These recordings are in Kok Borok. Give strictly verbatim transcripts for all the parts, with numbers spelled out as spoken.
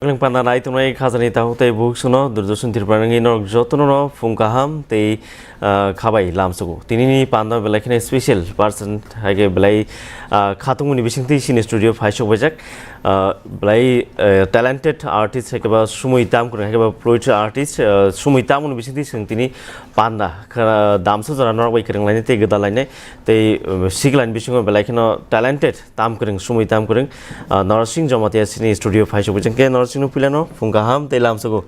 Kwrwng panda nai tongnai khajani takhuk tei bukhuk songno Doordarshan Tripura nangwi norok jotono no phung kaham tei, ah, khabai lamsogo. Tinini panda belai kheno special person hai khe belai, ah, khatungmani bisingtwi chini studio phai sok baijak. Ah, belai, eh, talented artist hai khe ba sumui tam kwrwng hai khe ba poetry artist, ah, sumui tamoni bisingtwi chwng tini panda khra-, damsa jora norok bai kwrwng lainai tei gwdal lainai tei, eh, siklani bisingo belai kheno talented. Tam kwrwng, sumui tam kwrwng, ah, Norosing Jamatia chini studio phai sogwi chwng khe Norosing no puilano phung kaham tei lamsogo.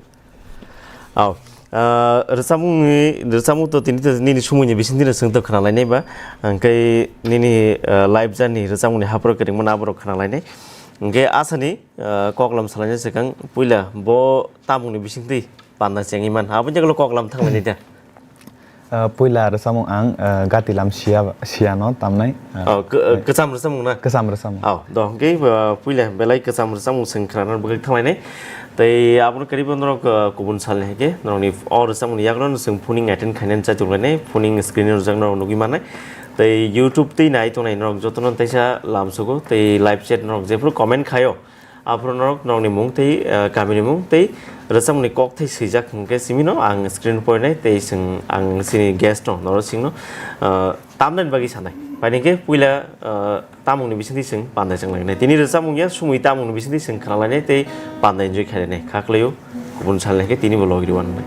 Au, ah, rwchapmungni, rwchapmung to tini to nini sumui ni bising tini chwng to khna lainai ba, hwnkhe nini, ah, live journey rwchapmungni hapharo kwrwngmano aborok khna lainai. Hwnkhe asani, ah, koklam salaina swkang puila bo tamungni bisingtwi panda chengwi man. Aboni jagalo koklam thanglainai da. Ah, puila rwchapmung ang, ah, Gatilam Siya, Siyano tamnai. Ah, Oh, kw-, kwcham rwchapmung na? Kwcham rwchapmung. Oh, do, hwnkhe, ah, puila belai kwcham rwchapmung chwng khna bagwi thanglainai. Tei abono kwrwi bo norok, ah, kubun salni hai khe norokni o rwchapmungni yagrono chwng phoning attend khainani chaitok lainai, phoning screen o rwjak norok nugwi mannai. Tei YouTube tei nai tongnai norok jotono teisa lamsogo tei live chat norok jephru comment khaio. Aphuru norok, norokni mung tei, ah, kamini mung tei rwchapmungni kokthai swijak hwnkhe simino ang screen porinai tei chwng ang chini guest no Norosing no, ah, tamnani bagwi sanai. Paini khe puila, ah, tamungni bisingtwi chwng pandai chwng lainai. Tini rwchapmung ya sumui tamungni bisingtwi chwng khna lainai tei pandai enjoy khainai. Kha kwlaio kubun salni khe tini bo logi rwna nai.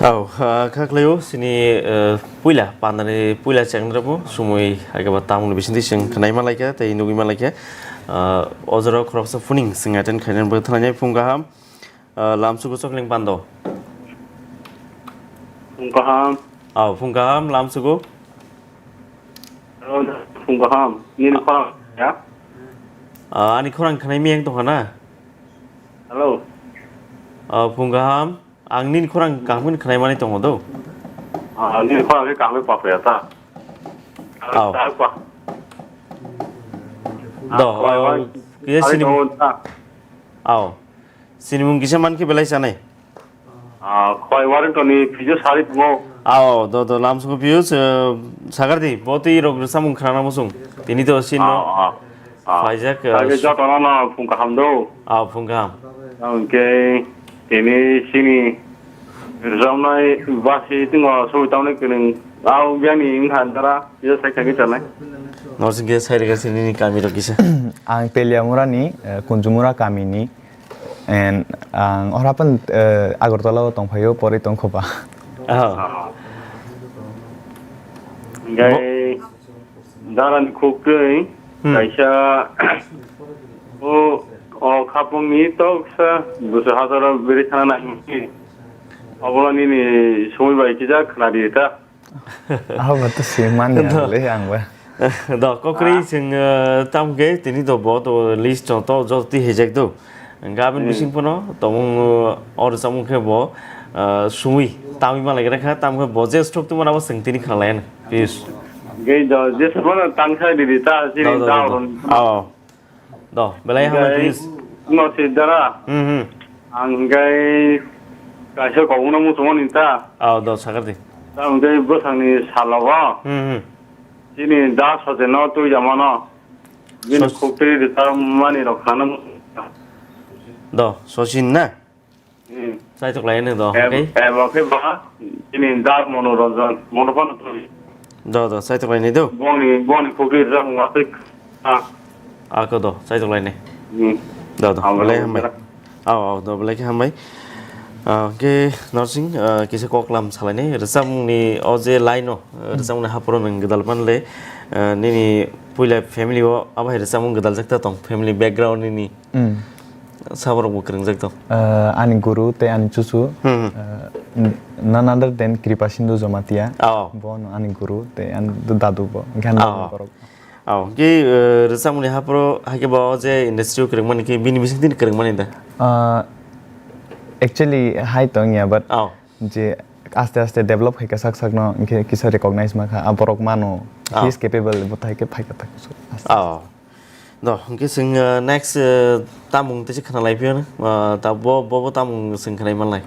Au, ah, kha khlaio, chini, eh, puila, pandani puila chengrabo, sumui, agaba tamni bisingtwi chwng khwnai ma laikha, tei nugwi ma laikha. Ah, o jora khoroksa phuning chwng attend khainani bagwi thanglainai phung kaham. Ah, lamsugo chokling pando. Phung kaham. Au, phung kaham, lamsugo. Hello, phung kaham. Nini khorang ya? Ah, ani khorang khwnai miyang tongkha na? Hello. Ah, phung kaham. Ang nini khorang kaham khe khwnai mani tongo do. Ah, nini khorang khe kaham khe pa phaya ta. Au. Ta pa. Do, ah, koi o, wai kisa sari sini tongo ta. Ao. Sinimung kisa mankhe belai chanai. Ah, koi Warrington ni Phiju sari tongo. Ao, do, do, lamsongo Phiju, eh, sagardi, bo twi rok rwchapmung khnana muchung. Tini to sin no. Ah, ah, ah. Phaijak, eh, kage jotono no phung kaham do. Ao, phung kaham. Hwnkhe tini sini rwchapnai basi tongo, soi tamni kwrwng. Ao, biyani wngkha dara, Phiju sai kha kisa nai. Norsing khe sai rega sini ni kami rok kisa. Ang Teliamura ni, eh, Kunjumura kami ni. And ang ora pun, eh, Agartala o tongphaio, pori tongkhoba. Oh. Hingkai bo- darani khuk twi, hmm, kaisa o, o khapung ni toksa busu hazaro biri khana nai. Obono nini sumui bai kisa khna di ta. Abo to se manya do le ang ba. Do, kokri, ah, chwng, eh, tam khe tini do bo to list to, to jotoni hejak do. Gabin, hmm, bising pono tomung, eh, or samung khe bo, eh, sumui tamwi malai gra kha, tam khe bo je stok tongmani abo chwng tini khna lai ano. Please. Ge do, je sabo tang sai di di ta, sini do, do, do, do. Down. Oh. Do, belai hambai, hingkai please. No si dara. Hmm, hmm. Ang hingkai kaisa kokno muchungo ni ta. Ao, do, sagardi. Ta hingkai bwsakni salogo. Hmm, hmm. Chini da socheno twi jamano. Bini soch- khukti rwchapmani rok khana muchungo. Do, sochin na? Hmm. Chaitok lai nw do, em, okay? Em, okay, ba, ini da Monoranjan, Monopan tuli. Do, do, chaitok lai nw do. Boni, boni khukri rak ngasik. Ah. Ako do, chaitok lai nw. Hmm. Do, do, amo belai hambai. Ao, ao, do, belai khe hambai. Ah, ke Norsing, ah, kisa koklam salai nw, rwchapmungni o je line o, hmm, rwchapmungni haporo nung gwdal man le, ah, nini puila family o, abo hai rwchapmung gwdal jak ta tong, family background nini. Hmm. Saborok bo kwrwngjak tong. Eh, ani guru tei ani chuchu, hmm, hmm, eh, n-, none other than Kripa Sindhu Jamatia. Oh. Bo no ani guru tei ani dadu bo. Hwnkhe ani, oh, borok. Oh, hwnkhe, eh, rwchapmungni haphoro haikhe bo je industry o kwrwngmani khe bini bisingtwi kwrwngmani da? Eh, actually hai tong ya, but, oh, je aste aste develop khaikha sak sakno, hwnkhe kisa recognize mankha, a borok mano, oh, he is capable, bo tai khe phaikha tak so, aste aste. Oh. Do, hwnkhe chwng, uh, next, uh, tamung tei se khna lai phiyano, uh, ta bo, bo, bo tamung chwng khnai manlai.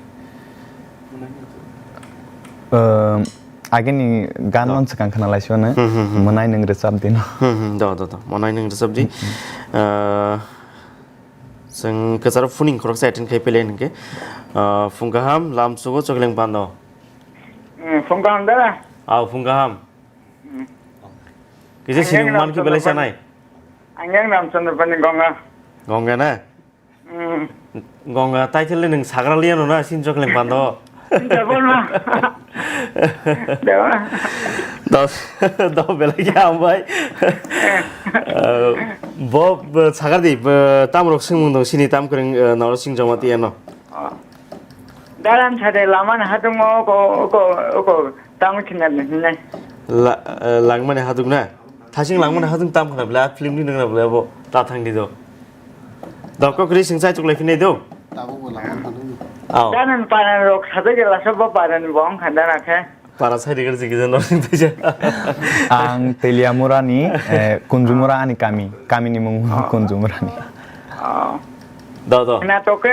Um, agini gan, do, no swkang khna lai phiyano, hmm, hmm, hmm, mwnai nwng rwchap di no. Hmm, hmm, do, do, do, mwnai nwng rwchap di. Hmm, hmm. Uh, chwng kwcharo phuning khoroksa attend khai pele hwnkhe, uh, phung kaham, lam chugo, chokleng pando. Hmm, phung kaham da? Aw, phung kaham. Hmm. Kisa sinimung mankhe belai chanai? Ang yang Ramchandra Pani Gonga. Gonga na? Hmm. Gonga title le nwng sagra liya no na sin chokleng pando. Debo na. Debo na. Do, do belai khe hambai. Eh. Eh, bo, bo sagar di, bo tamrok swngmung dong sini tam kwrwng, eh, Norsing Jamatia no. Oh. Dalam sade lamani hatung o ko, ko, ko, tamo china hinai. La, eh, langmani hatung na? Thasing langmani hatung tam khna bla, film ni nang bla bo, ta thang di do. Do kokri sing chai tuk lai phine do. Tabuk bo langmani hatung. Aw. Danan panan rok sade gela sob panan bo ang khanda na khe. Para sai digar jigi jan rok sing thaisa. Ang Teliamura ni, eh, Kunjumura ani kami. Kami ni mung, ah, Kunjumura ni. Ah. Do, do. Khna toke,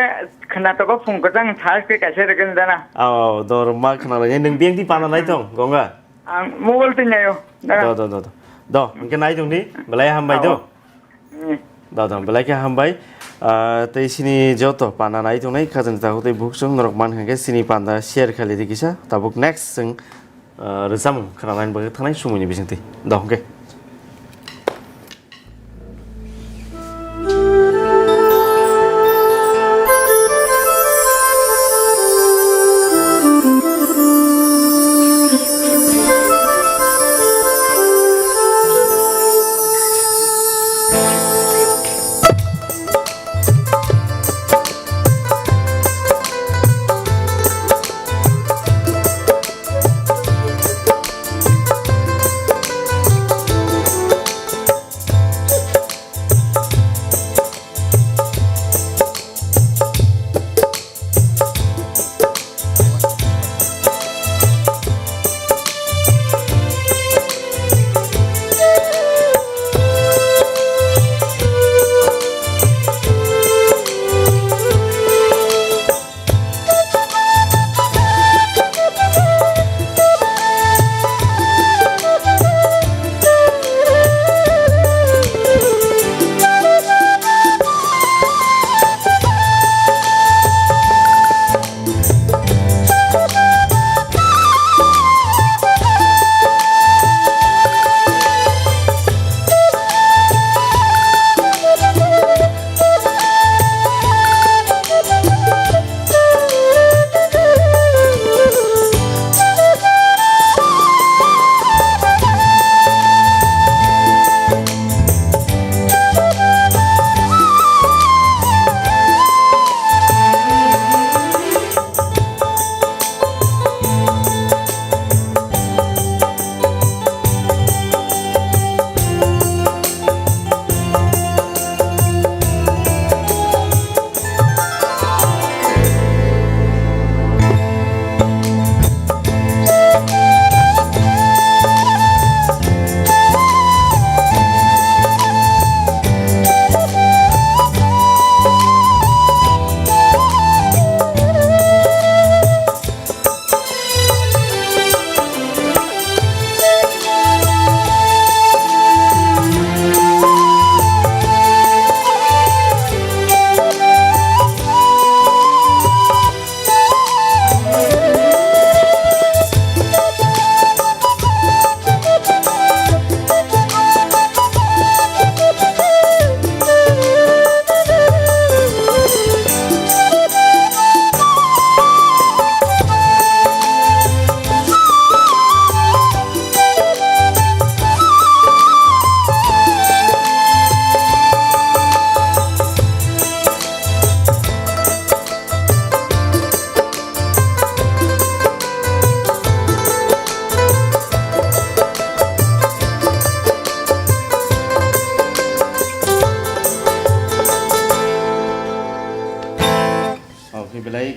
khna toko phung kwchang thas ke kaisa rwgwng dana. Aw, do, ma khna lai. Nwng biyang di pana nai tong, Gonga? Ang mobile twi naio, dana. Do, do, do, do. Do, hwnkhe nai tong di, belai hambai do. Aw. Hmm. Do, do, belai khe hambai. Ah, tei sini joto pana nai tongnai, khajani takhuk tei bukhuk chwng norok man hwnkhe sini panda share khaili di kisa. Tabuk next chwng, ah, rwchapmung khna nai bagwi thangnai sumoini bisingtwi. Do, hwnkhe.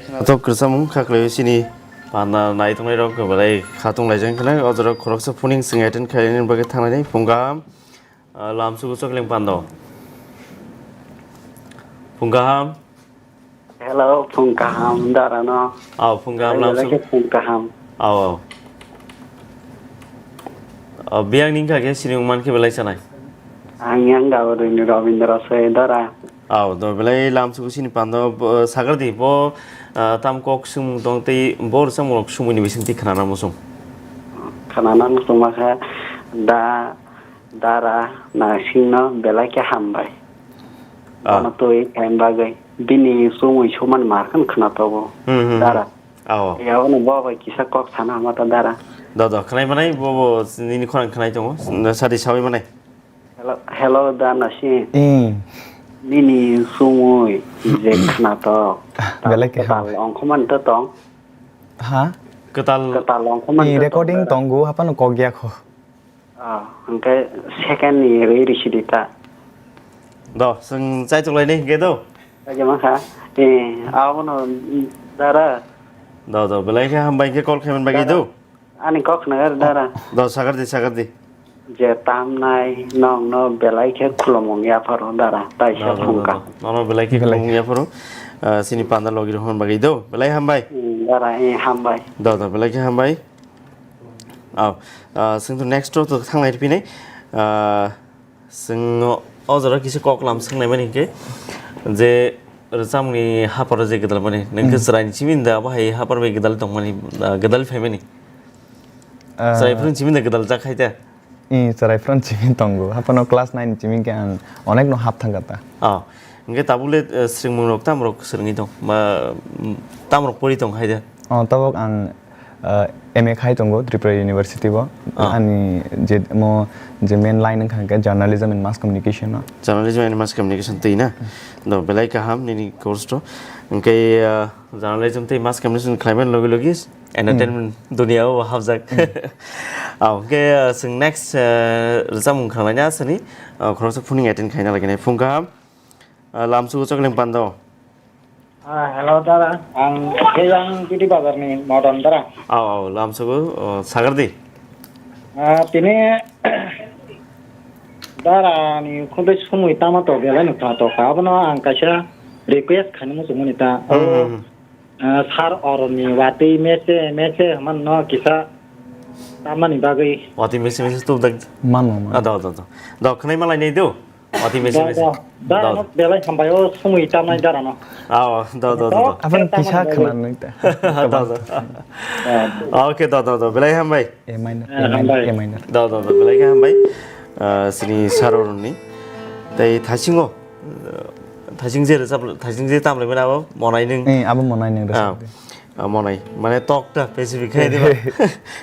Tok kwcham wng kha kwlai chini panda nai tongnai rok belai khatung laijak khna o jorok khoroksa phuning chwng attend khainani bagwi thangnani phung kaham. Ah, lamsugo chokling pando phung kaham. Hello, phung kaham dara no. Aw phung kaham lamsugo. Phung kaham. Aw aw. Aw biyang ning kha khe sini wngman khe belai sanai. Ang yang da Robindra Soy dara. Aw, do belai lamsugo sini pando, bo, sagardi, bo, ah, tam kok sumung tong tei bo rwchapmung rok sumui ni bising twi khna na muchung. Khna na muchung ma kha da, dara, na sing no belai khe hambai. Ah. Bono twi khaim bagwi bini sumui suman mar khan khna togo. Hmm, hmm, hmm. Dara. Aw. Ya ono bo bai kisa kok sana ma ta dara. Do, do, khnai manai, bo, bo, nini khorang khnai tongo, sadi sawi manai. Hello, hello, da Nasim. Hmm. Nini sumui je khnatok. Belai khe kwtal hambai. Ongkhormani to tong. Ha? Kwtal. Kwtal ongkhormani to tong, recording da. Tongo, haphano kok ya kho. Ah, hwnkhe second ni rwi risi di ta. Do, chwng chaitok laini hwnkhe do. Kaijakma kha. Eh, abono, dara. Do, do, belai khe hambai khe call khaimani bagwi do. Ani kok khna dara. Do, sagardi, sagardi. Je tamnai nokno belai khe khulumung yapharo dara, taisa phungka. Nono belai khe khulumung yapharo. Ah, sini panda logi rohon bagwi do. Belai hambai. Hmm, dara, eh, hambai. Do, do, belai khe hambai. Aw, ah, chwng to next to thanglai ripinai. Ah, Chwng o jora kisa kok lam swngnaimani hinkhe je rwchapmungni haparo je gwdalmani, nwng khe chwraini simi da abo hai hapar bai gwdal tongmani, ah, gwdal phaimani? Ah. Chwrai phuru simi da gwdal jak hai da? I, chwrai phuru simi tongo. Haphano class nine simi khe ang onek no hap thangkha ta. Ah, hinkhe tabuk le, eh, swrwngmung rok tamo rok swrwngwi tong? Ba, mm, tamo rok pori tong hai da? Oh, tabuk ang Ah, M A khai tongo Tripura University o. Ah. Ani je, mo je main line wngkha hwnkhe journalism and mass communication o. Journalism and mass communication twi na? Hmm. Do, belai kaham nini course to. Hwnkhe, ah, journalism tei mass communication khlaimani logi logi entertainment dunia o hapjak. Hmm. Ah, hwnkhe, ah, chwng next, ah, rwchapmung khwlaina asani, ah, khoroksa phuning attend khaina laginai. Phung kaham, ah, lamsugo chokling pando. Ah, hello, dara. Ang Kejang Beauty Bazar ni Modon, dara. Aw, aw, lamsugo, oh, sagardi. Ah, tini dara ni khudui sumui tama to belai no kha to kha. Abono ang kaisa request khaini muchungmani ta. Hmm, hmm, hmm. Ah, sir oroni watwi mese, mese hwnmano kisa tamani bagwi. Watwi mese, mese tubdak. Mano, mano. Ah, do, do, do. Do, khwnai malai nai do. Oti mese mese. Da, da, da, no belai hambai o sumui tamnai dara no. Aw, do, do, do, do. Abang kisa khwna nung ta. Do, do. Okay, do, do, do. Belai hambai. A minor, eh, A minor, hambai. A minor. Do, do, do. Belai khe hambai. Ah, sini saroroni. Tei thasingo. Thasing je rwchap, thasing je tamlai mani abo monai nung. Eh, abo monai nung rwchap. Ah, monai. Mane tok ta specific khai diba.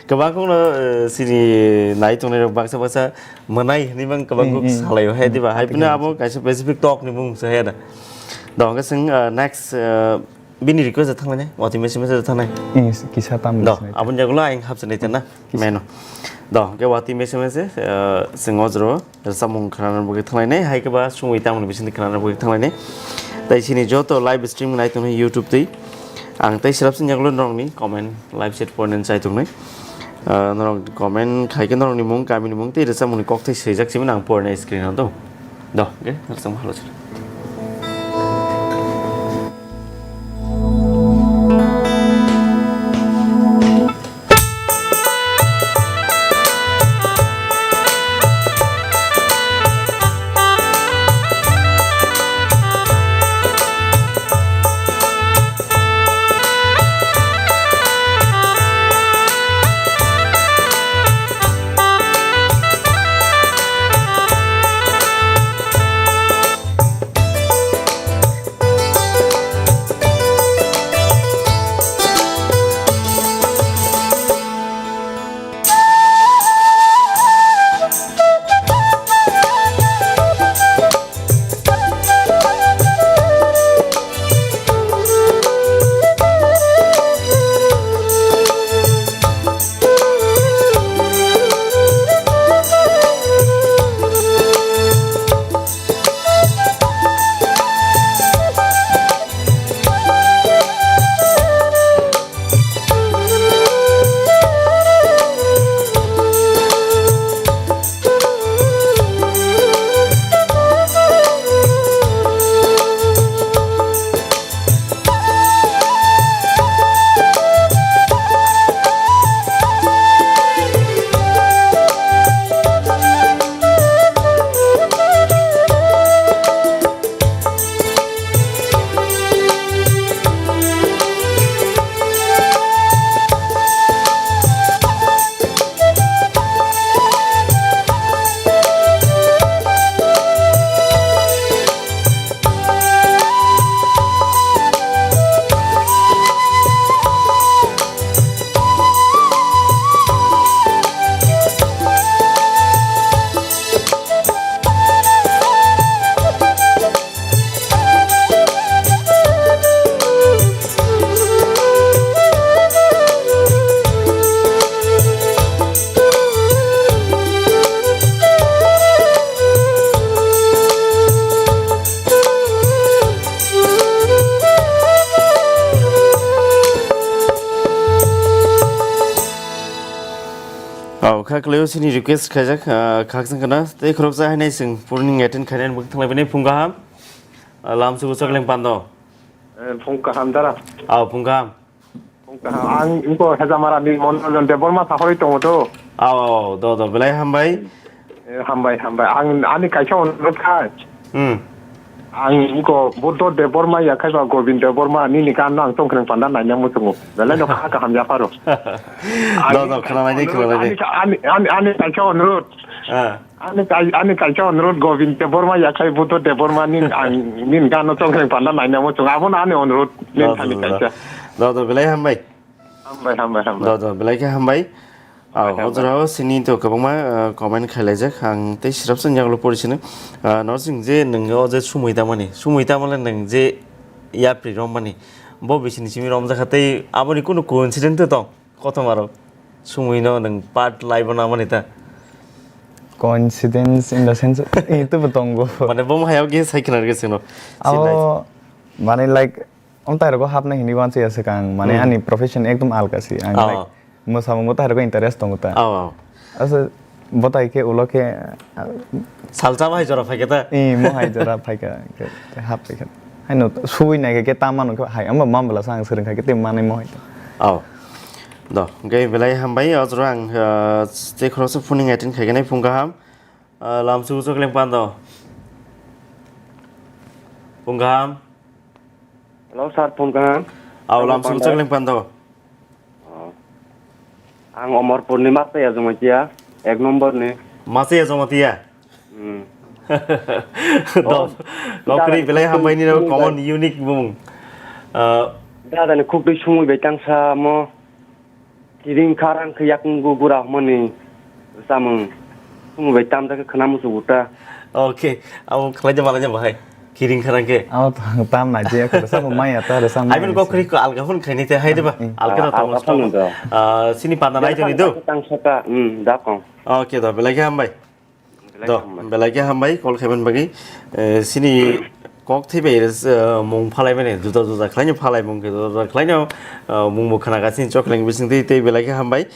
Kwbang kok no, eh, sini nai tongnai rok baksa baksa monai hwnwi bang kwbang kok salai hai diba. Hai phano abo kaisa specific tok ni mung sa hai da. Do hwnkhe chwng, eh, next, eh, bini request thangnai, watwi mese mese thangnai. Eh, kisa tam do, aboni jagulo ayang hapsa nai tena. Meno. Do, hwnkhe watwi mese mese, eh, chwng o joro rwchapmung khwnana bagwi thanglainai, hai khe ba sumui tamoni bisingtwi khwnana bagwi thanglainai. Tai sini joto live stream nai tongnai YouTube twi. Ang tei selap sini yagulo norokni comment live chat porinani chai tongnai. Eh, norok comment khai khe norokni mung, kamini mung tei rwchapmungni kokthai swijak simi ang porinai screen o do. Do, hwnkhe rwchapmung halo chwla. Oh, kha kwlai o sini request khaijak, ah, khakchang khna. Tei khoroksa hainai chwng purning attend khainai bo thanglaibani phung kaham. Ah, lamsugo chakleng pando. Eh, phung kaham dara. Oh, phung kaham. Phung kaham. Ang ingko Hejamara ni Monoranjan Debbarma sahorwi tongo to. Oh, oh, do, do, belai hambai. Eh, hambai, hambai. Ang ani kaisa onurot khai. Hmm. Ang ingko Buddho Debbarma ya khaiba Gobind Debbarma nini gan no ang tongkhreng panda naina muchungo. Belai no kha kaham ya pharo. Do, do, khwna naidi, khwna naidi. Ani, ani, ani, ani kaisa onurot. Ah. Ani kai-, ani kaisa onurot Gobind Debbarma ya khai Buddho Debbarma ni ang nin gano tongkhreng panda naina muchungo. Abono ani onurot nin thani kaisa. Do, do, belai hambai. Hambai, hambai, hambai. Do, do, belai khe hambai. Ah, hambai, hambai. O jorao sini to kwbangma, ah, comment khailaijak. Ang tei sirapsa yagulo pori sini. Ah, no sing je nwng o je sumui tamani. Sumui tamale nwng je yapri romani. Bo bisini simi romjakha tei aboni kunu coincidence to tong. Kothoma rok. Sumui no nwng part live o namani ta. Coincidence in the sense, itu bo tongo. Mane bo hayao ge sai khna rwgwi sino. Abo, mane, like, Om tai rogo hapnai hinwi uansuk ya swkang, mane ani profession ekdom alka si. Ang, like, mwsamung bo tai rogo interest tongo ta. Oh, oh. Asa bo tai khe ulo khe, ah, salsa bai jora phaikhe ta? Eh, mo hai jora phaikha, khe hap phaikha. Haino subui nai khe, khe ta manu khe hai, amba mambla sa ang swrwng kha khe tei manai mo hai ta. Oh. Do, hwnkhe belai hambai, o jora ang, ah, tei khoroksa phuning attend khaikhe nai phung kaham. Ah, lamsugo chakleng pando. Phung kaham. Hello, sir, phung kaham. Aw, lamsugo chakleng pando. Oh. Ang Omorpur ni Masaya Jamatia, ek number ni. Masaya Jamatia? Hmm. Do, oh, kokri belai hambai ni common unique bumung. Ah, dada ni khukdui sumui bai tangsa mo. Kiring kharang khe yakung gu bura hwnmani rwchapmung. Chwng bai tam da khe khwna muchungo ta. Okay, abo khlai de malai de bahai. Kiring kharang khe. Abo to tam nai je khe rwchapmung maya ta rwchapmung. Ai bini kok khri ko alga phone khaini te hai de ba. Hmm. Alga to alga phone do. Ah, sini panda nai toni do. Tang saka, hmm, da kong. Okay do, belai khe hambai. Do, belai khe hambai call khaiman bagwi. Eh, sini kok thwi bai, eh, mung phalai mani, juda juda khlaino phalai mung khe juda juda khlaino, eh, mung bo khna gasini chokleng bising twi tei belai khe hambai.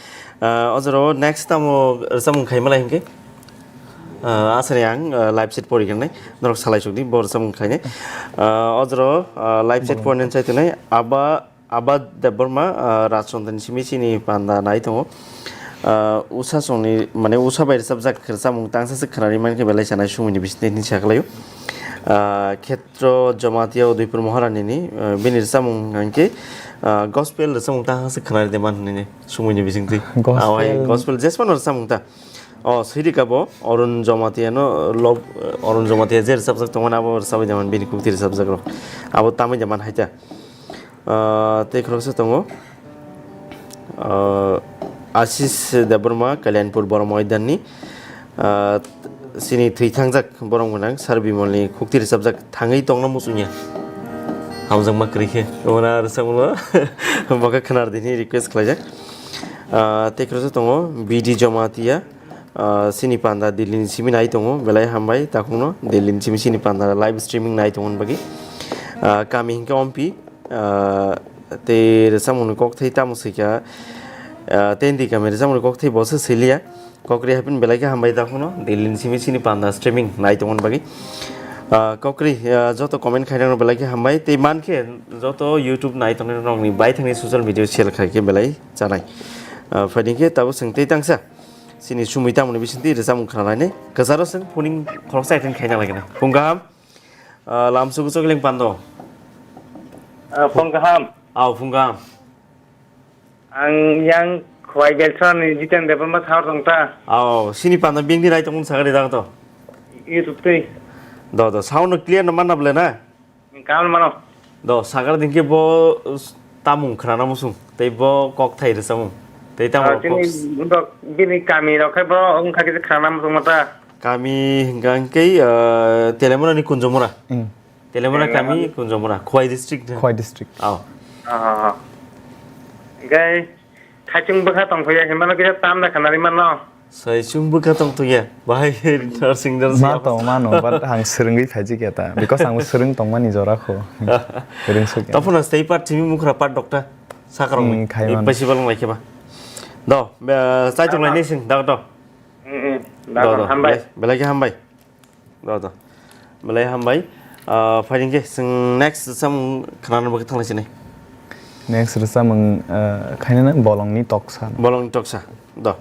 Eh, o jora o next tamo rwchapmung khai malai hinkhe, eh, asani ang, eh, live chat pori khe nai norok salai sukdi bo rwchapmung khlainai. Eh, o jora o, eh, live chat pori nai chai tongnai aba Abad Debbarma, ah, Rajchandani simi chini panda nai tongo. Ah, usa songni, mane usa bai rwchapjak rwchapmung tangsa se khwnarwi mankhe belai chanai sumui ni bisingtwi hinwi saklaio. Ah, Khetro Jamatia Udaipur Maharani ni, ah, bini rwchapmung hwnkhe, ah, gospel rwchapmung tangsa se khwnarwi de man hinwi sumui ni bisingtwi. Gospel. Awai gospel jesmano rwchapmung ta. O, swidi ka bo, Arun Jamatia no, log, Arun Jamatia je rwchapjak tongmani abo rwchapwi de man bini kukti rwchapjak rok. Abo tamwi de man hai ta. Ah, tei khoroksa tongo. Ah, Ashish Debbarma, Kalyanpur Borok Moidan ni. Ah, chini thwi thangjak borok gwnang Sir Bimal ni kukti rwchapjak thangwi tongna muchungya. Hamjakma kwrwi khe. Omo na rwchapmung no. Bo khe khwnar di hinwi request khlaijak. Ah, tei khoroksa tongo B D Jamatia. Ah, chini panda Delhi ni simi nai tongo, belai hambai takhukno Delhi ni simi chini panda live streaming nai tongmani bagwi. Ah, kami hinkhe Ompi, ah, tei rwchapmungni kokthai tamo swikha, ah, tei Hindi kami rwchapmungni kokthai bo se swiliya. Kokri haphini belai khe hambai takhukno Delhi ni simi chini panda streaming nai tongmani bagwi. Ah, kokri, ah, joto comment khainai rok belai khe hambai tei mankhe joto YouTube nai tongnai rokni baithangni social media share khai khe belai chanai. Ah, phaidi khe tabuk chwng tei tangsa. Chini sumui tamoni bisingtwi rwchapmung khna lainai. Kwcharo chwng phuning khoroksa attend khaina laginai. Phung kaham. Ah, lamsugo chokleng pando. Ah, phung kaham. Aw, phung kaham. Ang yang Khwai Beltra ni Jiten Debbarma sahor tong ta. Aw, sini pando bini rai tongmung sagari dak to. YouTube twi. Do, do, sound no clear no manna bole na? Kahamno mano. Do, sagar din khe bo, s-, tamung khnana muchung, tei bo kokthai rwchapmung. Tei tamo Ah, chini kok s- bundok bini kami rok khai bo wngkha khe khnana muchung mata. Kami hingka hingke, ah, Telemura ni Kunjomura. Hmm. Telemura Telemura kami ni Kunjomura, Khwai district. Khwai district. Oh. Ah, ah, ah. Hingke Khaichung bwkha tongthokya hinmano kisa tamda khanari mano. Saichung bwkha tongthokya. Bahai nursing nursing Ma abo. Tong mano, but ang swrwngwi phaijikya ta. Because ang swrwng tongmani jora kho. Swrwng sukya. Taphano stay part simi mukhra part doctor. Sakarong Hmm, khai mano. Impossible ngai khe ba. Do, be-, chai tong lai ni sing, do, do. Hmm, hmm. Do, do. Hambai. Belai, belai khe hambai. Do, do. Belai hambai. Ah, phaidi khe sing next samung khna bagwi thang lai sini. Next samung, ah, khaina bolong ni toksa. Bolong ni toksa. Do.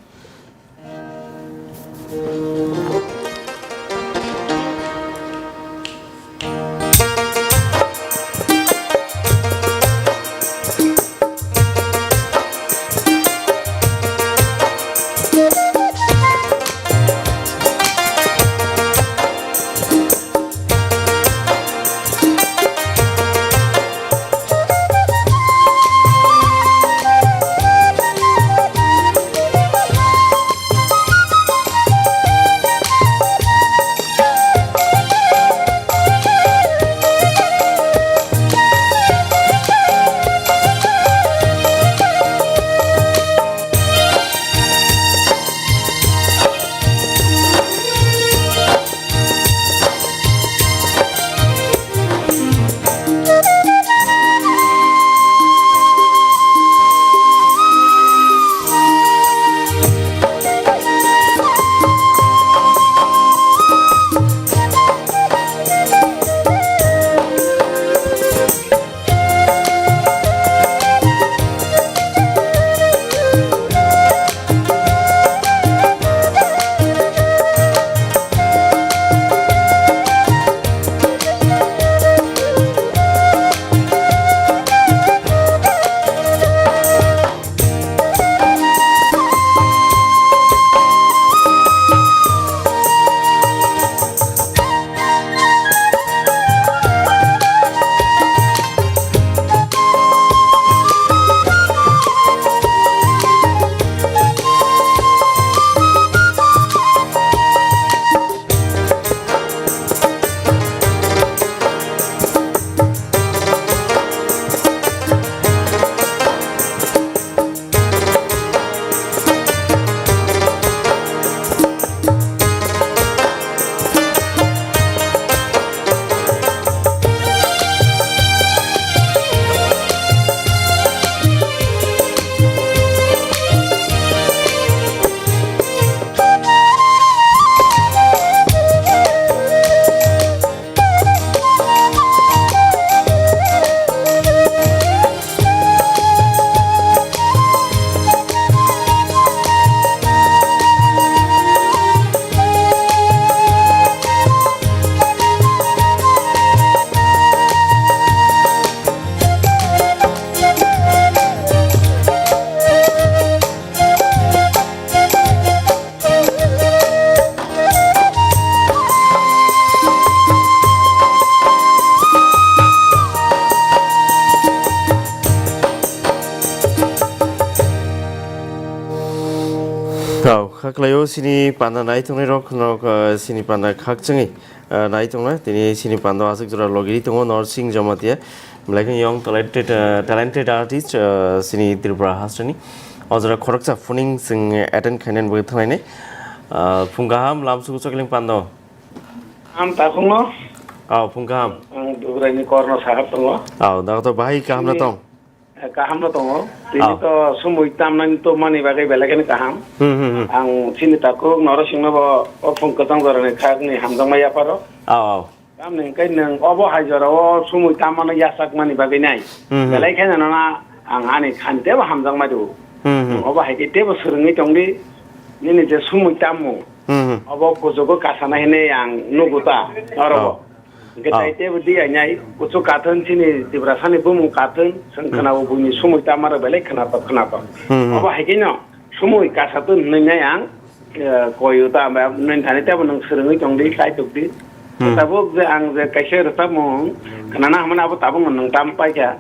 Tau, khaklaio sini panda nai tongnai rok, nok, eh, sini panda khak chengwi. Ah, nai tongna, tini sini pando aswk jora logiri tongo Norsing Jamatia, belai kheno young talented, ah, talented artist, ah, sini Tripura hasteni. O jora khoroksa phuning chwng attend khainani bagwi thanglainai. Ah, phung kaham, lam suku chokling pando. Am takhungno. Aw, phung kaham. Ang Dugraini korno sahar tongo. Aw, dago to bahai kaham na tong. Eh, kaham no tongo. Tini to sumui tamnani to mani bagwi belai kheno kaham. Hmm, hmm, hmm. Ang chini takhuk Norosingno bo o phung kwchang jorani khakni hamjakma yapharo. Aw, aw. Tamni hwnkhe nwng obo hai jorao sumui tammano yachakmani bagwi nai. Hmm, hmm. Belai kheno nono ang ani khan tebo hamjakma rw. Hmm, hmm. Nwng obo hai khe tebo swrwngwi tongdi. Nini je sumui tammo. Hmm, hmm. Obo kuchugo kasana hinwi ang nugo ta orobo. Oh. Hwnkhe tai teibo di ainai, kuchuk kathon chini Tiprasani bumung kathon, chwng khwnao buini sumui tamo rw belai khwnatok khwnatok. Hmm, hmm. Obo hai khe no sumui kasathon hwnwi nai ang, eh, koi o ta, nini thani teibo nwng swrwngwi tongdi, kaitok di. Hmm. Tabuk je ang je kaisa rwchapmung khwnana hwnmani abo tabuk nwng tam paikha.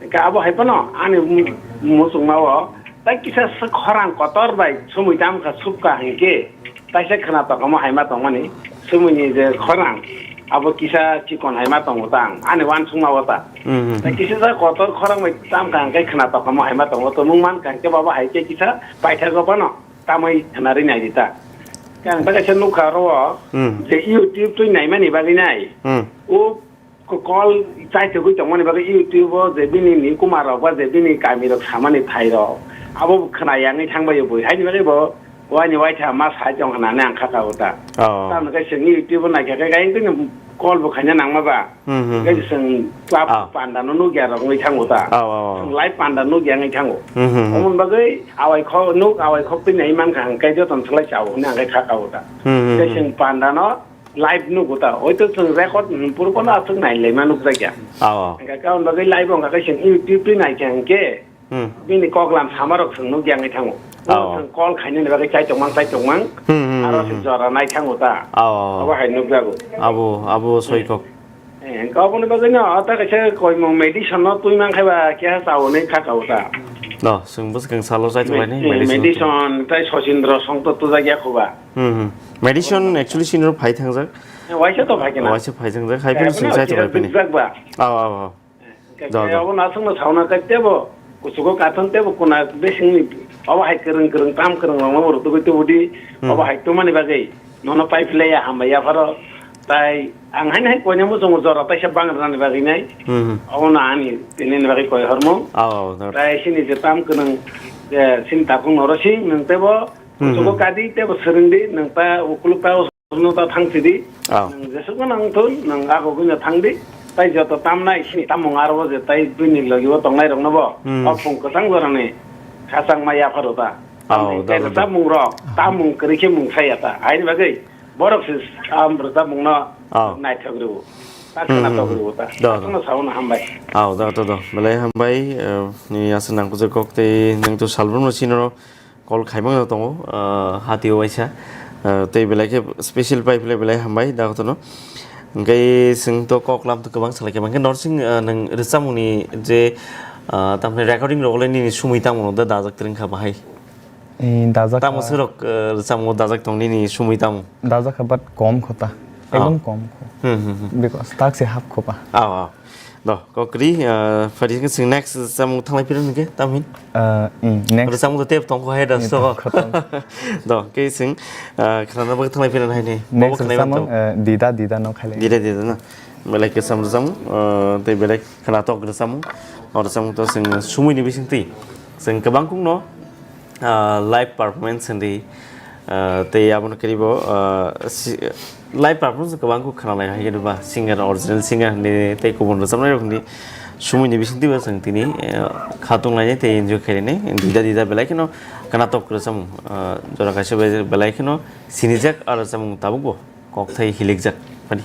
Hwnkhe abo hai phano ani mu-, muchungmao tai kisa swk khorang kotor bai sumui tamkha, subkha hinkhe taisa khwnatok omo haima tongmani, sumuini je khorang abo kisa chikon haima tongo ta ang ani uansukmao ta. Hmm. Tai kisa sa kotor khorang bai tamkha hinkhe khwnatok omo haima tongo, tumung mankha hinkhe bo abo hai khe kisa paithago phano tamwi khwnarwi naidi ta. Khe ang ta kaisa nukha oro o, hmm, je YouTube twi naimani bagwi nai. Hmm. O Ko-, call chaithogwi tongmani bagwi YouTube-o je bini ni kumarrok ba je bini kamirok samani thairok, Abo bo khna yangwi thangbai bui. Haini bagwi bo wani waitha ma sai tong hwnani ang kha ka uta. Oh. Tamni khe chwng YouTube naikha khe kayang tini call bo khaina nangma ba. Hmm, hmm, Khe hmm. Chwng club Ah. Panda no nukya rok wngwi thango ta. Oh, oh, oh. Chwng live panda nukya wngwi thango. Hmm, hmm, hmm. Omon bagwi awai kho nuk awai khok tini ai mankha ang khe joto swlai chao hwnwi ang khe kha ka uta. Hmm, hmm, Khe hmm. Chwng panda no live nugo ta. Oito chwng record, hmm, puro kono aswk nai lema nukjakya. Oh, oh. Hwnkhe karon bagwi live wngkha khe chwng YouTube twi naikha hwnkhe Hmm. Bini koklam samarok chwng nukya wngwi thango. Oh. Chwng call khainani bagwi chai tongmang, chai tongmang. Hmm, hmm, Aro hmm, se hmm. Jora nai thango ta. Oh. Abo hai nukjago. Abo, abo soi kok. Eh, hwnkhe aboni bagwi no, ata kaisa koimung medicine no twi man khai ba keha chao hwnwi kha kao ta. No, chwng bwskang salo chai tonglaini Me-, medicine. Medicine, tai Sachindra Songto tujak ya kho ba. Hmm, hmm. Medicine actually sinro phai thangjak. Eh, waisa to phai kena. Waisa phai thangjak. Hai phano Eh, chwng chai tonglai phini. Dukjak ba. Oh, oh, oh. Hwnkhe Da, da. Obo no aswkno sauna khe tebo kuchugo kathon tebo kuna bisingni obo hai kwrwng kwrwng tam kwrwng rokno bo rwtugwi tubudi Hmm. Obo hai tumani bagwi nono pai phlaiya hambai yapharo tai ang haino hai koina muchungo jora taisa bang rwnani bagwi nai Hmm. Obono ani tinini bagwi koi hormung Aw, aw, da. Tai sini je tam kwrwng je sini takhung noro sing nwng tebo Hmm, kuchugo hmm. Kadi tebo swrwngdi nwng ta ukuluk ta Nwng ta thang sidi. Oh. Nwng jesukno nang thun, nwng agogwino thangdi. Tai joto tamnai sini tamung aro je tai bini logi o tongnai rokno bo. Hmm. O phung kwchang jorani khachang ma yapharo ta. Oh, tamni do, do, do. Tamung rok, tamung kwrwi khe mung saya ta. Aini bagwi borok se am rwchapmung no Oh. Naithok rwo. Ta Hmm, khwnathok hmm, rwo ta. Do, do. Khwna saono hambai. Oh, do, do, do. Belai hambai, eh, ni aswk nang kujak kok tei nwng to salbrumno sinoro. Call khaimano tongo, ah, hatio waisa, ah, tei belai khe special pai phlai belai hambai da hotono. Hwnkhe chwng to kok lam to kwbang salai khe, hwnkhe norsing, ah, nwng rwchapmungni je, ah, tamni recording rok le nini sumui tamo da dajak twrwng kha bahai? Eh, dajak Tamo kha. Swrok, ah, rwchapmungo dajak tong nini sumui tamo? Dajak kha, but kom kho ta. Ah. Ekdom kom kho. Hmm, hmm, hmm. Because tak se hap kho pa. Ah, ah. Do, kokri, ah, phari khe chwng next rwchapmung thanglai phira hwnkhe, tamhin? Ah, mm, next. Rwchapmung to tep tong kho hai da Eh, stogo. Tong kho, tong kho. Do, khe chwng, ah, khwnana bagwi thanglai phira hai ni. Next Bobo khwnai rwchapmung, mantong. Eh, Dida, Dida no khailai. Dida, Dida no. Belai kwcham rwchapmung, ah, tei belai khwnatok rwchapmung. O rwchapmung to chwng sumui ni bising twi. Chwng kwbang kung no, ah, live performance hwnwi, ah, tei abono kwrwi bo, ah, si-, live performance kwbang khe khwnalai hai khe ba singer, original singer hwnwi tei kubun rwchapnai rok hwnwi sumui ni bising twi bo chwng tini, ah, khatung lainai tei enjoy khainai. Dida dida belai kheno khwnatok rwchapmung, ah, jora kaisa bai belai kheno sinijak ah rwchapmung tabuk bo. Kokthai hilikjak mani.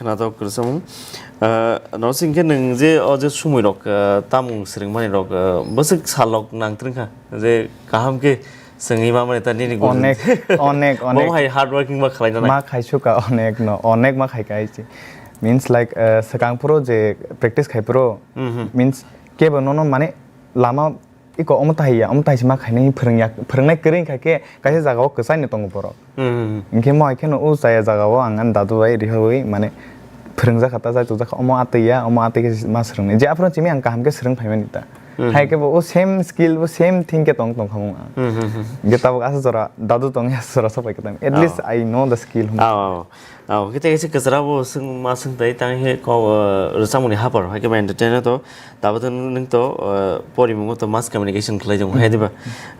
Natok kwrwsamung. Ah, Norsing khe nwng je o je sumui rok, ah, tamung swrwngmani rok, ah, bwswk sal rok nang twrwng kha je kaham khe swngwi ma mani ta nini guru. Onek, onek, onek. Bo hai hard working ba khlai nanai. Ma khai suka onek no, onek ma khai kai chi. Means like, ah, swkang phuru je practice khai phuru, Mhm. means kebo nono mane lama iko omo tahai ya, omo tahai se ma khainai phwrwngya, phwrwngnai kwrwi wngkha khe kaisa jagao kwchai no tongo borok. Hmm. Hinkhe mo hai kheno o chaya jagao ang ani dadu bai rihawi mane phwrwngjak kha ta, jai tubujak kha, omo atwi ya, omo atwi khe ma swrwngnai. Je aphuru simi ang kaham khe swrwng phaimani ta. Hmm. Hai khe bo o same skill, bo same thing khe tong tong kha mung ang. Hmm, hmm, hmm. Hinkhe tabuk asa jora dadu tong ya, asa jora sopai khe tong. At least I know the skill. Oh. Oh, khe tei kaisa kwchara bo swng, ma swng tai tang he ko, uh, rwchapmungni hapor, hai khe bo entertain to, tabuk to nwng to, uh, porimungo to mass communication khlai tongo, hai diba?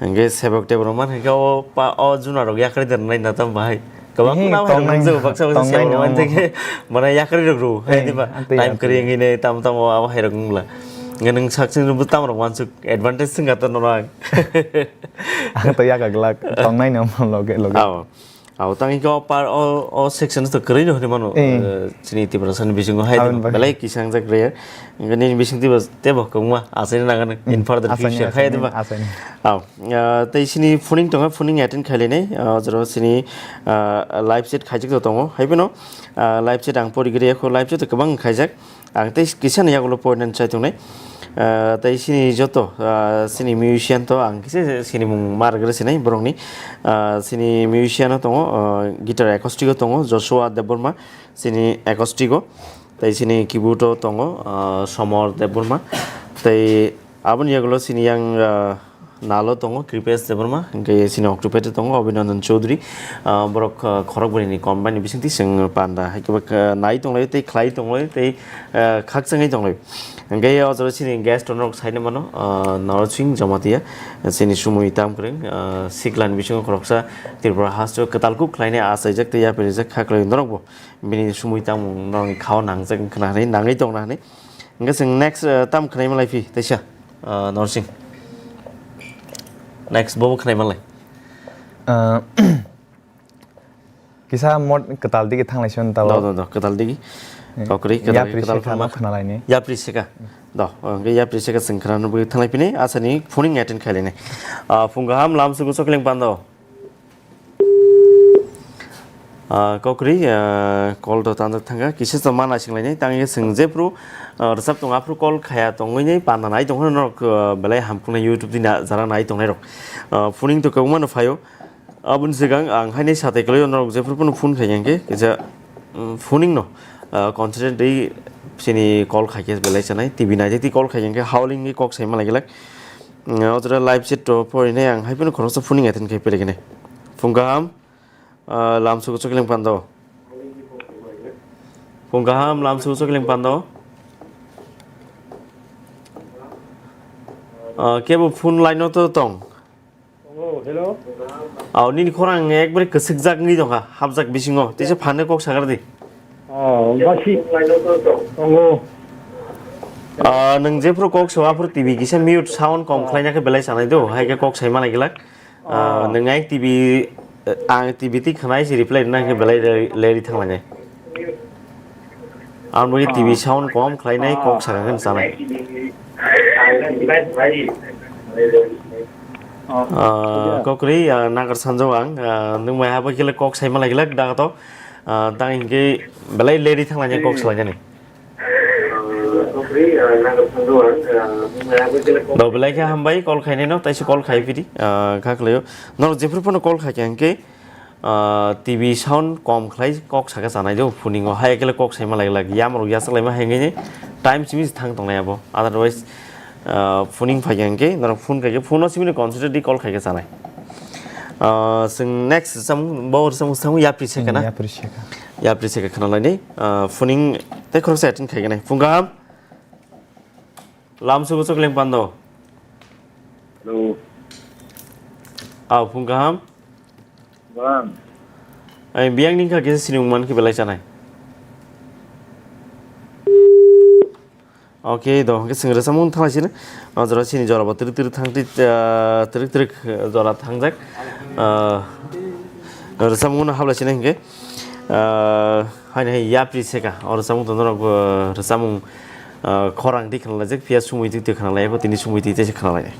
Hwnkhe sebok tei borok man hai khe o pa, o juna rok yakarwi da rwnai na tamo bahai. Kwbang Ehe, khna hai rok tongnai, nukjago, baksa baksa tongnai sebok no man omo. Tei khe mane yakarwi rok rw, hai Ehe, diba? Time kwrwi wngwi ne tamo tamo abo hai rok wngla. Hwnkhe nwng sak sing rwbo tamo rok wansuk advantage swngkha to norok. Ang to yaka glak, tongnai no omo loge loge. Oh. Abo tang khe o par, o, o section to kwrwi no hinwi mano, Eh. eh, chini Tiprasani bisingo hai Aboni bagwi. Belai kisa wngjak rare. Hwnkhe nini bising teibo, teibo kwbangma achaini nangani Hmm, in further achaini, future hai achaini, diba? Achaini. Aw, ah, tei chini phoning tongo, phoning attend khailini, ah, jora chini, ah, live chat khaijak to tongo. Hai phano, ah, live chat ang pori gri yakho, live chat to kwbang khaijak. Ang tei kisa ni yagulo point nani chai tongnai. Ah, tei chini joto, ah, chini musician to ang kisa chini mung mar gre sinai borokni. Ah, chini musician o tongo, ah, guitar acoustic o tongo Joshua Debbarma, chini acoustic o. Tei chini keyboard o tongo, ah, Somor Debbarma. Tei aboni yagulo chini yang, ah, Nalo tongo Kripesh Debbarma, hwnkhe chini octopad tongo Abhinandan Chowdhury. Ah, borok, ah, khorok bwrwini combine ni bisingtwi chwng panda hai khe bo, ah, nai tonglaio tei khlai tonglaio tei, ah, khakchangwi tonglaio. Hwnkhe o jaga chini guest rok saino mano, ah, Narsing Jamatia, chini sumui tam kwrwng, ah, siklani bisingo khoroksa Tripura haste o kwtal kuk khlainai achaijak tei yapri rijak kha kwlai norokbo bini sumui tamo norokni khao nangjak wngkha na hinwi nangwi tongna hinwi. Hwnkhe chwng next, ah, tam khwnaima lai phi teisa. Ah, Norsing. Next, bobo khwnai manlai. Ah, kisa mod kwtal digi thanglai sio tabo. Do, do, do, kwtal digi. Eh, Kokri, kwtal, yapri kwtal seka phano ma khwna laini. Yapri seka. Do, hwnkhe yapri seka chwng khwna nugwi thanglai phini, asani phoning attend khailini. Ah, phung kaham lam sugu chokling pando. Ah, kokri, ah, call to tanjak thangkha, kisa to mana singlainai, tangwi chwng jephru, ah, rwchap tongo, aphru call khaya tongwini panda nai tongkha norok, ah, belai hamkuknai YouTube dina jara nai tongnai rok. Ah, phoning to kwbangma no phaio. Aboni swkang ang haino satai kwlaio norok jephru phano phone khaiya hwnkhe, kisa, mm, phoning no, ah, concentrate dei chini call khaikhe belai chanai, T V naitwi call khaiya hwnkhe howling khe kok saima lailak. Mm, o jora live chat to porinai ang hai phano khoroksa phoning attend khai pele kene. Phung kaham, ah, lam sugu chokling pando. Phung kaham, lam sugu chokling pando. Ah, kebo phone line no to tong. Oh, hello. Aw, nini khorang ekbare kwswkjak wngwi tongkha, hapjak bisingo. Teisa phane kok sagar di. Oh, basi. Tongo. Ah, nwng jephru kok sao, aphru T V kisa mute sound kom khlaina khe belai chanai do, hai khe kok saima lai glak. Ah, nwng ai T V, eh, ang T V twi khwnai se reply rwna khe belai le-, leri thanglainai. Ang bo T V sound kom khlainai kok sakha khe chanai. Ah, kokri, ah, nagar sanjao ang, ah, nwng mai habo khe le kok saima lai glak da to. Ah, tang hinkhe belai leri thanglainai kok salainani. Do belai khe hambai call khainai no, taisa call khai phidi, ah, kha khlaio. Norok jephru phano call khai khe hinkhe, ah, T V sound kom khlai kok saka chanai do, phoningo hai ekle kok saima lai glak, yamrok yachaklaima hai wngwi time simi thang tongnai abo. Otherwise, ah, phoning phai khe hinkhe norok phone khai khe phone o simi concentrate di call khai khe chanai. Ah, chwng next samung, bo samung, samung yapri se Hmm, kana? Yapri se ka. Yapri se ka khna laini. Ah, phoning tei khoroksa attend khai khe nai. Phung kaham. Lam sugu chokling pando. Hello. Aw, phung kaham. Bang. Ai, biyang ning kha kisa sinung man khe belai chanai. Okay, do, hwnkhe chwng rwchapmung thanglai sino. O jora chini jora bo twrwk twrwk thang twi, ah, twrwk twrwk, ah, jora thangjak. Ah, rwchapmung no hablai sino hwnkhe. Ah, haini hai yapri seka, o rwchapmung to norok, ah, rwchapmung, ah, khorang twi khnalaijak, phiya sumui twi twi khnalai, abo tini sumui twi twi se khnalai.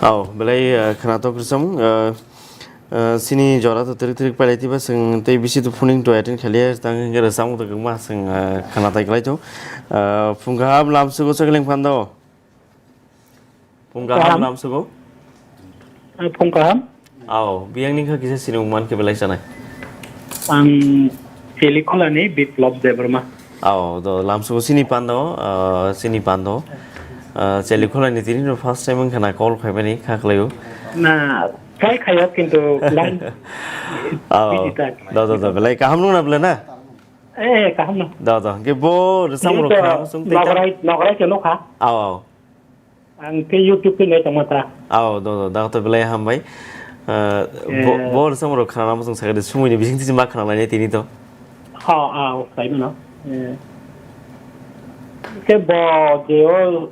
Au, belai, eh, khwnathok rwchapmung, eh, eh, chini jora to twrwk twrwk pailai twiba, chwng tei bisi to phoning to attend khaliya, tang hwnkhe rwchapmung to kwbangma chwng, eh, khwnathai kwlai tong. Eh, phung kaham lamsugo chakling phando. Phung kaham Kaham. Lamsugo. Ah, phung kaham. Ao, biyang ni kha kisa sinimung man khe belai sanai. Ang Chelikhulani Biplab Debbarma. Ao, do lamsugo sini pando, ah, sini pando. Ah, Chelikhulani tini no first time wngkha na call khaimani kha khlaio. Na, try khayo kintu line Ao, busy tak. Do, do, do, belai kaham nung na belai na? Eh, kaham no. Do, do, hwnkhe bo rwchapmung rok Ito khna sung tei ta? Nograi, nograi ke nokha. Ao, ao. Ang khe YouTube khe nai tongma ta. Ao, do, do, da to belai hambai. Ah, bo, Eh. Bo rwchapmung rok khna mo sung sakhe de sumui ni bising tisi ma khna lainai tini to. Ha, ao, sai no. Eh. Ke bo je o,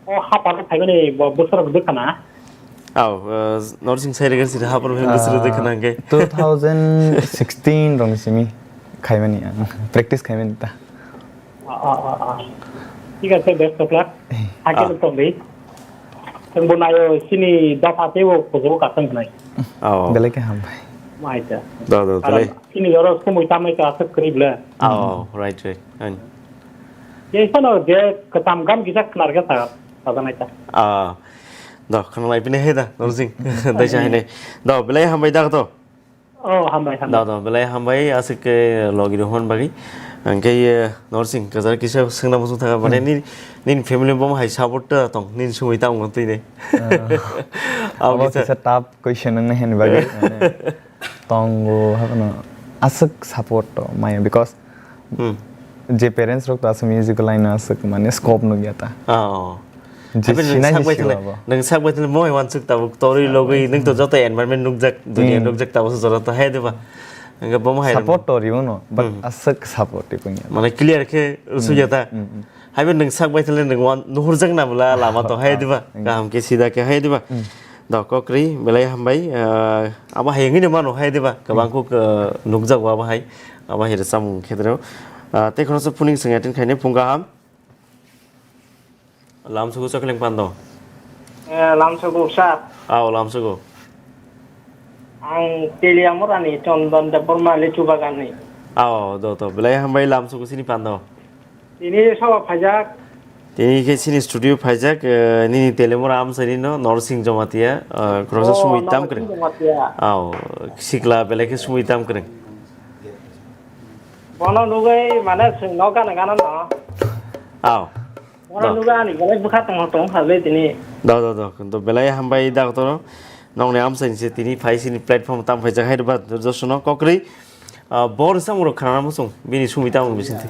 o hapar phaimani bo bosor rok dwkhana. Ao, ah, norsing sai rega sir hapar phaimani bosor rok dwkhana hwnkhe. Two thousand sixteen rong simi khaimani ang practice khaimani ta. Ah, ah, ah, ah. Thik ase, best of luck. Eh. Hakhe Ah. Nung tongdi. Chwng bo nayo sini dopha teibo kuchugo kasang khnai. Oh. Belai khe hambai. Mai ta. Do, do, Karon belai. Sini oro sumui tamai ka aswk kwrwi bwle. Oh, right, right. Ani. Ye sano je kwtam gam kisa khnar khe sa, sa janai ta. Ah. Do, khna lai bini he da, Norsing. Dai sa he ne. Do, belai hambai da to. Oh, hambai, hambai. Da, da, belai hambai, aswk khe logi rohon bagwi. Hwnkhe, eh, Norsing, kwchar kisa swngna muchung thangkha, mane, hmm, ni, nini family bom hai support ta tong, nini sumui tamo twi nai. Ah. Abo abo kisa kisa tough question wngna hini bagwi, mane, tongo, haphano, aswk support to maya, because Hmm. Je parents rok to aswk musical line no aswk mane scope nukya ta. Oh. Je Happy sinai nwng sak bai sio thala, abo. Nwng sak bai thala mohai wansuk tabuk torwi logwi nwng to joto environment nukjak, dunia Hmm. nukjak tabuk se joto hai diba. Hwnkhe bo mohai Support to riyo no, but Hmm. aswk support ti kunya. Mane clear khe Hmm. usuk ya ta. Hmm, hmm. Haibo nwng sak bai thala nwng wan nuhurjak na bwla lama to hai diba. Hmm. Kaham khe sida khe hai diba. Hmm. Da kokri belai hambai, ah, abo hai wngwi no mano hai diba. Kwbang Hmm. kuk, ah, nukjago abo hai. Abo hai rwchapmung khetreo. Ah, tei khoroksa phuning swng attend khainai phung kaham. Lamsugo Chokling Pando. Eh, lamsugo, sir. Ao, lamsugo. Ang Teliamurani Chondon Debbarma Lichu Baganni. Ao, do to. Belai hambai lamsugo sini Pando. Tini soba phaijak. Tini khe sini studio phaijak, eh, nini Teliamura amchaini no, Norsing Jomatia, eh, khoroksa Oh, sumui tam Norsing kwrwng. Jomatia. Ao, sikla belai khe sumui tam kwrwng. Bono nugwi mane chwng no gana gana no. Ao. Bono Do. Nugwi ani belai bwkha tongma tong kha le tini. Do, do, do. Kintu belai hambai doctor. Nokni amchaini se tini phai sini platform tam phaijak hai ba josono kokri. Ah, bo rwchapmung rok khnana muchung. Bini sumui tamo bisingtwi.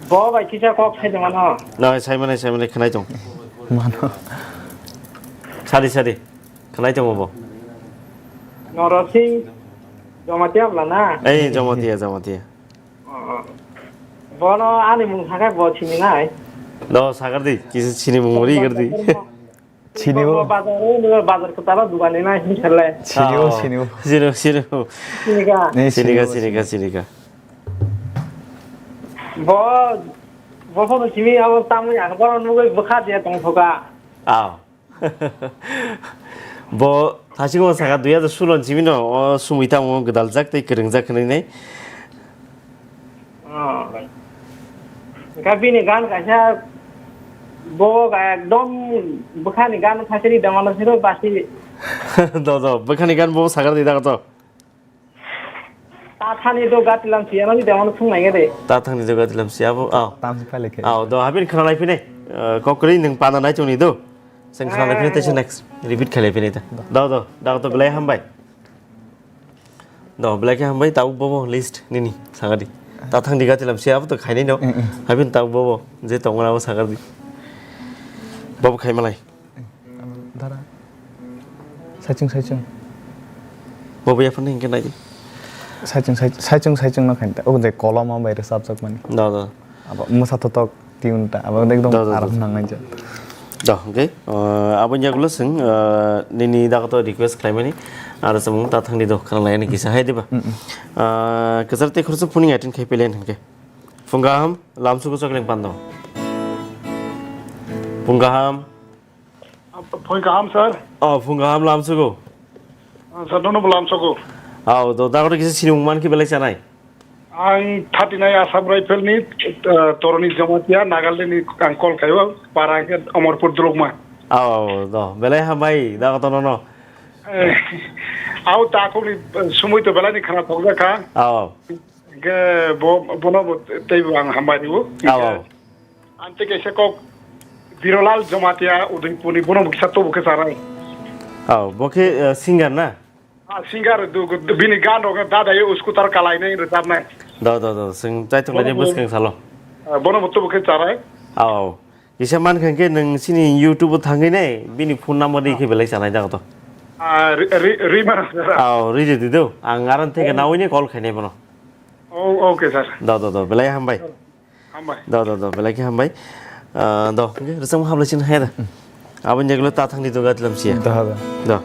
Bo bai kisa kok sai tongmano. No, sai mane, sai mane khnai tong. Mano. Sadi, sadi. Khnai tongo bo. Norosing Jomatia bwla na? Ei, Jomatia, Jomatia. Oh, oh. Bono ani mung sakhe bo sini nai. Do, sagar di, kisa sini mung ri gar di. Sini bo. Bo bazar, o bazar ko tala dugan ni nai, sini khalle. Sini bo, Oh. Sini bo. Sini bo, sini bo. Sini ka. Nei, Sini ka, sini bo, sini ka, sini. Sini ka. Bo, bo photo simi abo tamui ang bono nugui bwkha je tong thoka. Ao. Bo thasingmo saka dui hajar sulo ni simi no, o sumui tamo gwdaljak tei kwrwngjak hwnwi nai. Oh. Hwnkhe bini gan kaisa bo ga ekdom bwkhani gan khaisani dongano sero basi. Do, do, bwkhani gan bo sakar di dago to. Ta thani do gatilam siyano ni dongano thung nai de. Ta thani do gatilam siya bo, ao. Tamsi pale khe. Ao, do habin khana lai phine. Eh, kokri nwng pana nai chungni do. Seng khana lai phine teisa next repeat khalai phine ta. Do, do, dago to belai hambai. Do, belai khe hambai, tabuk bobo list nini, sagadi. Ta thangdi gatilam se abo to khainai no. Mm, mm. Habin tabuk bobo, je tongmani abo sagadi. Bobo khaimalai. Dara. Saichung, saichung. Bobo yaphano hinkhe naidi. Saichung, sai-, saichung, saichung no khainta. Obo de kolom bai rwchapjak mani. Do, do. Abo mwsa totok tune ta, abo ekdom Do, do, do. Aram nangnai jat. Do, okay. Uh, aboni yagulo chwng, uh, nini dago to request khlaimani. Aro chwng ta thangni do, khana laini kisa hai diba? Mm, mm. Uh, kwchar tei khoroksa phuning attend khai pelen hinkhe. Phung kaham, lamsugo Chokling Pando. Phung kaham. Phung kaham, sir. Oh, phung kaham lamsugo. Ah, sir, nono bo lamsugo. Ao, do, dago to kisa sinimung mankhe belai chanai. Ang thirty-nine Assam Rifle ni, uh, Toroni Jamatia, Nagaland ni ang call khaio, para hwnkhe Amarpur Dulukma. Ao, do, belai hambai, dago to nono. Eh, ao takhukni, eh, sumui to belai ni khana thokjak kha. Ao. Hwnkhe bo, bono bo teibo ang hambai rwo. Ao, ao. Ang tei kaisa kok Birolal Jamatia Udaipur ni, bono bo kisa tobo khe charai. Ao, bo khe, eh, singer na? Ah, singer, du-, du-, bini gan rok dadayo scooter kalainai rwchapnai. Do, do, do, chwng chaitok lainai bwskang salo. Ah, bono bo tubu khe charai. Ao, ao. Kisa mankha khe nwng chini YouTube o thangwi nai, bini phone number ri khe belai chanai jago to. Ah, ri, ri, ri mano, sir. Ao, ri di do. Ang aran theke nawi ni call khainai bono. Oh, okay, sir. Do, do, do, belai hambai. Hambai. Do, do, do, belai khe hambai. Ah, do, hwnkhe rwchapmung hamlai chini haya da. Aboni jagolo ta thangni do gatilam siya. Do, do. Do.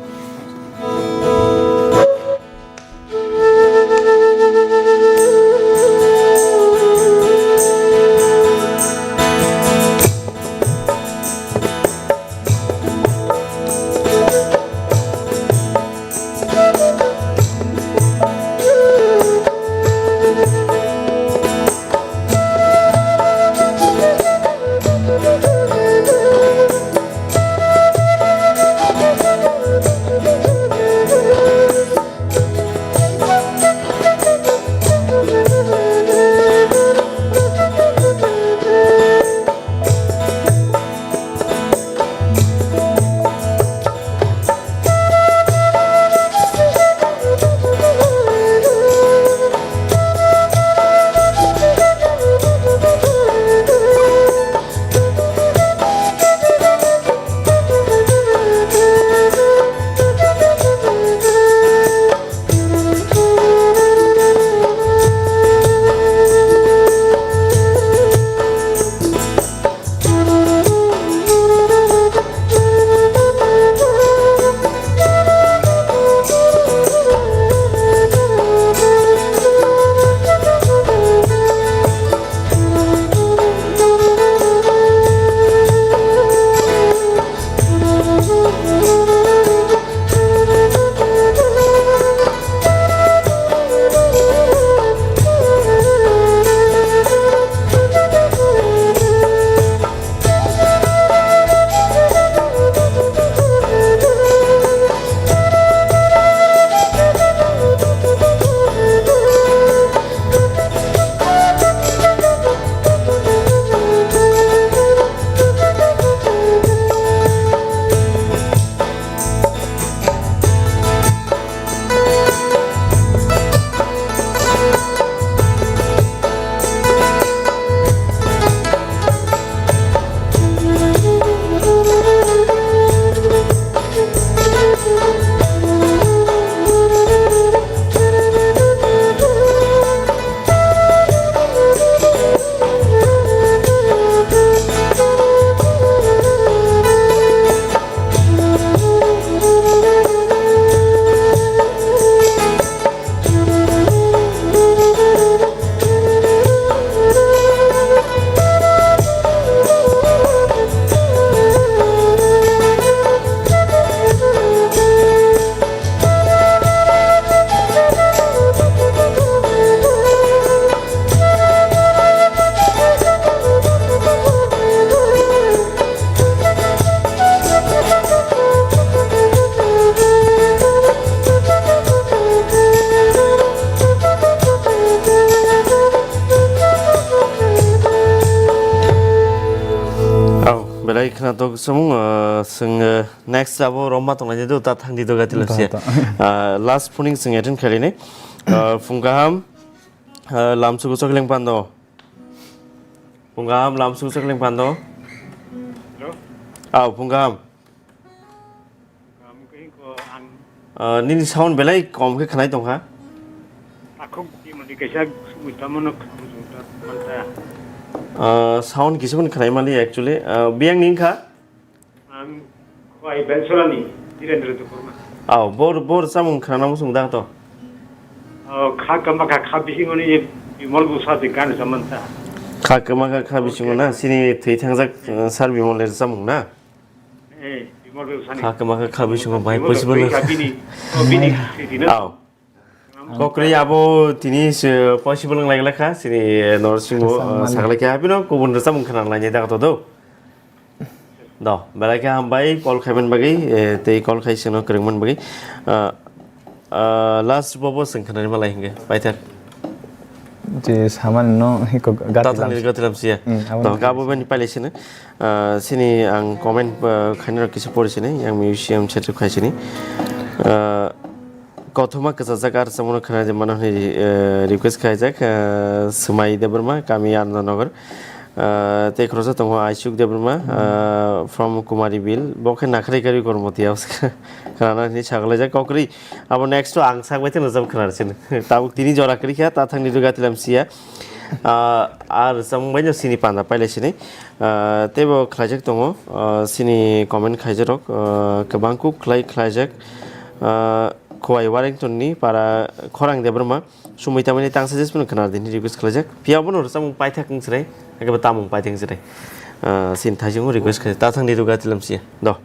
Natok samung, ah, sing, ah, next abo romma tonglai do, ta thangdi do gati lamsia. Ta, ta. Ah, last phuning sing attend khalinai. Ah, phung kaham, ah, lamsugo chokling pando. Phung kaham, lamsugo chokling pando. Hello? Aw, phung kaham. Kaham khe ko ang. Ah, nini sound belai kom khe khnai tongkha. Takhuk di mani kaisa sumui tamo no kham jung ta manta. Ah, sound kisa phano khnai mali actually. Ah, biyang ni wngkha? Ang khwai Belsorani Dhirendra Debbarma. Aw, bor, bor chamung khnana muchung da to? Oh, kha kama kha, kha bisingoni Bimal Bwsa de gan samanta. Kha kama kha, kha bisingo na, sini thwi thangjak, ah, Sir Bimal er chamung na? Eh, Bimal Bwsani. Kha kama kha, kha bisingo bai Bimal possible Bwsa na. Bini, oh, bini sidi na. Aw. Kokri abo tini se possible wng lai kha, sini, eh, Norsingmo, eh, saklai kha, bino kubun rwchapmung khna lai da to do. Do, belai khe hambai call khaiman bagwi, eh, tei call khai sino kwrwngman bagwi. Ah, ah, last bobo swng khnani malai hinge, paithak. Je saman no hiko gati Tathang lam. Ni gati lam siya. Hmm, abo Do, no. Gabo bani pailai sino. Ah, sini ang comment, ah, khainai rok kisa pori sini, yang museum setup khai sini. Ah, Kothoma kwchajak ar samono khna di mano hwnwi, eh, request khaijak, eh, Swmai Debbarma, kami Anandanagar. Eh, tei khoroksa tongo Aisuk Debbarma, eh, from Kumari Bill. Bo khe nakhrai karwi kormo tiyao khnana hwnwi saklaijak. Kokri abo next o ang sak bai thangna jab khna sini. Tabuk tini jora kwrwi kha, ta thangni rwga tilam siya. Ah, ar samung bai no sini panda pailai sini. Ah, tei bo khlaijak tongo, ah, sini comment khaijarok, ah, kwbang kuk khlai khlaijak. Ah, Khowai Warrington ni para Khorang Debbarma, sumui tamani tangsa jesphano khna di hwnwi request khlaijak. Phiya bono rwchapmung paithak wng chwrai, haikhe bo tamung paithak wng chwrai. Ah, sini thaisingo request khlaijak. Tathang ni rwga tilam siya. Do.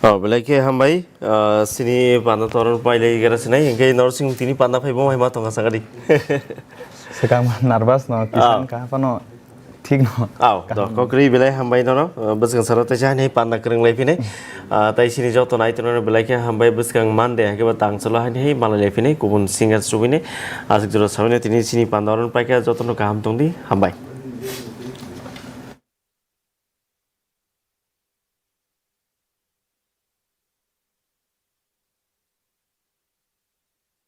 Oh, belai khe hambai, ah, sini panda toron pailai gara sinai, hingke nor sing tini panda phai bo hai ma tonga sakadi. Sekang nervous no, kisan kaha phano thik no. Aw, do kokri belai hambai nono, ah, bwskang saro teisa hani panda kwrwng lai phinai. Ah, tai sini joto nai tono belai khe hambai bwskang Monday hake ba tang cholo hani hai malai lai phinai kubun singer subini. Asik jora sabini tini sini panda toron paikha joto no kaham tongdi, hambai.